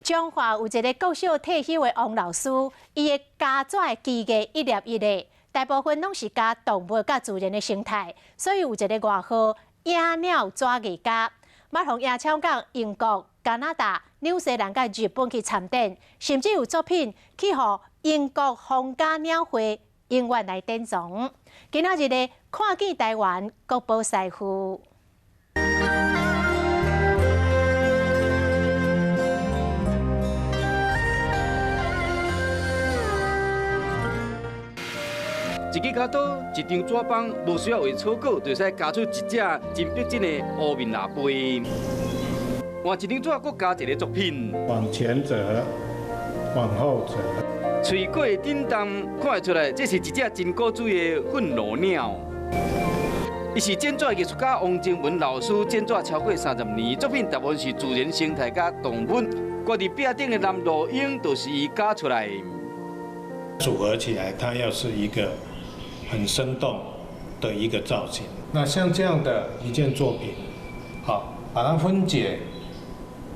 彰化有一个國小退休的王老師，伊的膠紙技藝一粒一粒，大部分攏是加動物佮自然的生態，所以有一个外號“野鳥紙藝家”。嘛予邀請到英國、加拿大、紐西蘭佮日本去參展，甚至有作品去予英國皇家鳥會永遠來典藏。今仔日的看見台灣國寶師傅。一支鉸刀，一張紙板，無需要畫草稿，就會使加出一隻真逼真的烏面獺背。換一張紙，閣加一个作品。往前折，往後折。喙角的頂端看會出來，這是一隻真古錐的憤怒鳥。伊是剪紙藝術家王靜文老師，剪紙超過30年，作品大部分是自然生態佮動物。掛佇壁頂的南鷺鶯，就是伊加出來。組合起來，它要是一個很生動的一個造型。那像這樣的一件作品，好，把它分解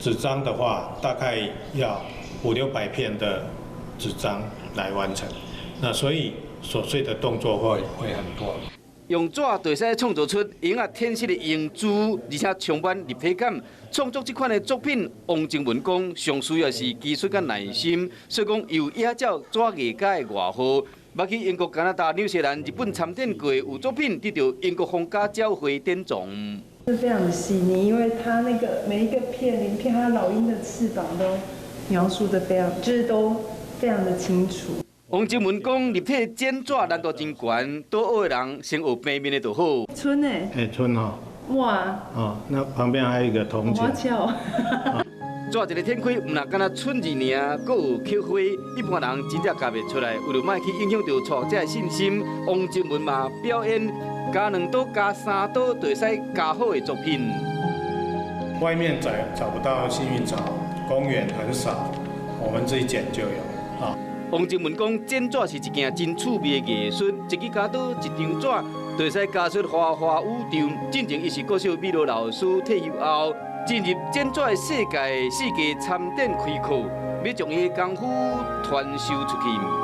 紙張的話，大概要五六百片的紙張來完成。那所以瑣碎的動作會很多。用紙就會使創造出鷹仔天使的英姿，而且充滿立體感。創作這款的作品，王靜文講，上需要是技術佮耐心，所以講有野鳥紙藝家的外號。捌去英國、加拿大、紐西蘭、日本參展過，有作品得到英國皇家鳥會典藏。是非常的細膩，因為它那個每一個片鱗片，它老鷹的翅膀都描述得非常，就是都非常的清楚。王靜文講，立體剪紙難度真懸，多學的人先學平面的就好。春欸，欸，春吼。哇。哦，那旁邊還有一個銅錢。紙一个展開，毋但干焦春字爾，閣有刻花，一般人真正加袂出來。為著莫去影響著創作者的信心，王靜文嘛表演加兩刀加三刀，就會使加好的作品。外面找不到幸運草，公園很少，我們自己剪就有。啊。王靜文講，剪紙是一件真趣味的藝術，一支鉸刀，一張紙，就會使加出花花宇宙。進前伊是國小美術老師，退休後進入剪紙的世界，四界參展開課，欲將伊的功夫傳授出去。